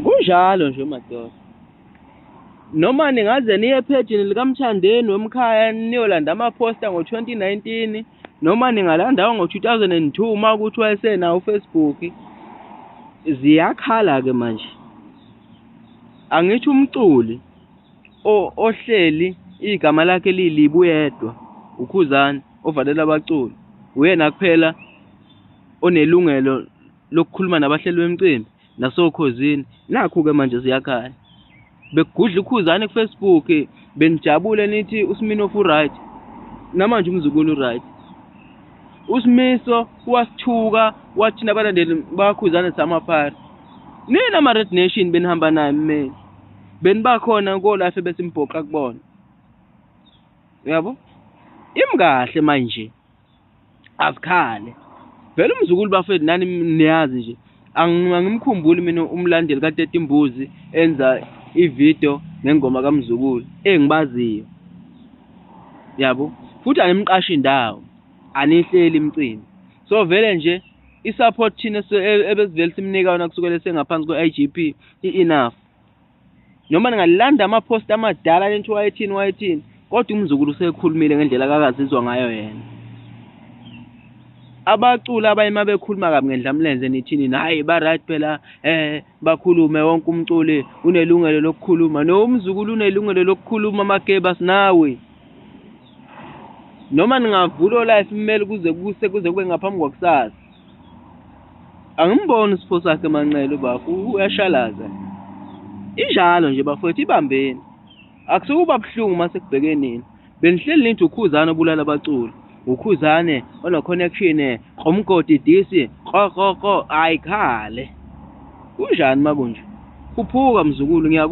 Kunjalo nje madoda. Noma ningaze niye ephejini likaMthandeni wemkhaya niyolanda amaphosta ngo-2019 noma ningalanda ngo-2002 uma ukuthi wayesenawo uFacebook. Ziyakhala-ke manje. Angithi umculi ohleli igama lakhe lilibi uyedwa uKhuzani ovalela abaculi. Uyena kuphela onelungelo lokukhuluma nabahleli bemicimbi nasoKhozini. Nakhu-ke manje ziyakhala. Bekugudla uKhuzani kuFacebook benijabule nithi uSminofu u-right. Namanje umzukulu u-right. USimiso wasithuka wathi thina abalandeli bakaKhuzani samaphara. Nina ma-Red Nation benihamba naye mmeli. Benibakhona ko-life ebesimbhoqa kubona. Uyabo? Imkahle manje. Azikhale. Vele umzukulu bafethu nani niyazi nje. Angimkhumbuli mina umlandeli kaTete Imbuzi enza ividiyo ngengoma kaMzukulu engibaziyo. Yabo? Futhi animqashi indawo. Anihleli imicimbi. So vele nje i-support thina ebesivele simnika yona kusukela esengaphansi kwe-I_G_P i-enough. Noma ningalanda ama-post amadala nithi wayethini wayethini, kodwa umzukulu usekhulumile ngendlela akakazizwa ngayo yena. Abaculi abanye uma bekhuluma kabi ngendlamlenze nithini, hhayi ba-right phela bakhulume wonke umculi unelungelo lokukhuluma. No umzukulu unelungelo lokukhuluma Mageba sinawe. Noma ningavula o-live kumele kuze kuse kuze kube ngaphambi kwakusasa. Angimboni usipho sakhe Manqele ubafo uyashalaza. Injalo nje bafowethu ibambeni. Akusukuba buhlungu uma sekubheke nina. Benihleli nithi uKhuzani obulala abaculi. UKhuzane ono-connection, umgodi disi, kro kro kro, ayikhale. Kunjani makunje? Khuphuka mzukulu ngiyakuzwa.